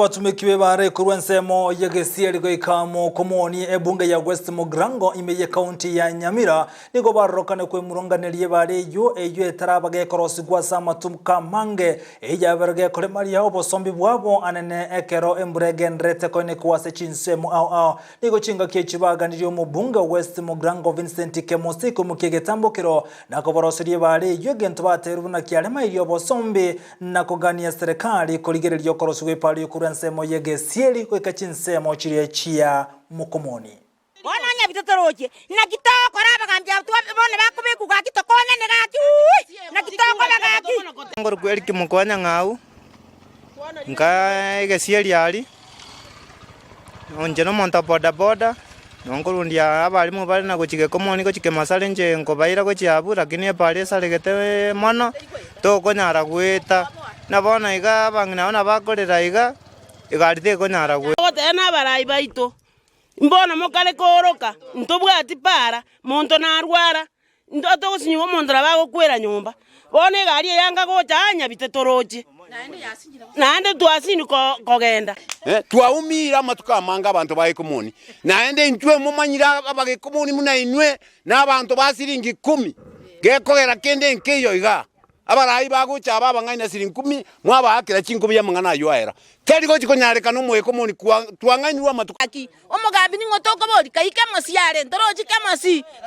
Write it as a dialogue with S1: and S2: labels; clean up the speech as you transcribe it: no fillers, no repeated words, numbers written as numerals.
S1: Abatumeki b'ebaare korwa ensemo y'egesieri goika mokomoni ebunge ya West Mugirango ime y'ekaunti ya Nyamira nigo barorokane kwemurunganeria ebaare eyio eyio etaraba gekorosigwa ase amatuko amange eyabere gekoremaria obosombi bwabo anene ekero embura egendererete koinekwa ase chinsemo ao ao. Nigo chingaki echi baganirie omobunge o West Mugirango Vincent Kemosi koimokia egetambokero na koboroseria ebaare eyio egento bateirwe buna kiaremairie obosombi na kogania serikali korigereria okorosigwa epario korwa ensemo y'egesieri goika chinsemo chiria chia mokomoni.
S2: Bono onye bitotorochie, naki togokora abagambi abwo bono bakobekwa gaki tokonyane gaki ui, naki tokoba gaki.
S3: Nkorokwa Eric Mokwanyang'au, nka egesieri aria, inche na omonto o bodaboda, nabo nkorundia abalimu bare na gochia gekomoni gochia kemasare inche nkobaira gochia abwo lakini epara esaregete mono, tokonyara goeta. Buna bono iga abang'ina abwo nabakorera iga, egari tekonyara goeta.
S4: Ogoteba nabarai baito, Mbono mokare kooroka, ntobwati para, monto narwara, intwe togosinyigwa omonto nabo agokwera nyomba. Bono egari eye anga gocha aa nyabite toroche, naende twasinywa kogenda.
S5: Twaumire amatuko amange abanto ba Ekumoni, naende intwe momanyire abagekumoni buna inwe nabanto ba siringi ikomi, gekogera kende nkeiyo igaa. Abarai bagocha aba abang'aini na siringi ikomi, mwabaakera chinkobi y'amang'ana ayio aera. Teri gochi konyarekana omoekomoni twang'ainirwe amatuko.
S2: Omogambi ning'o tokoboria, Kai Kemosi are? Ntorochi Kemosi?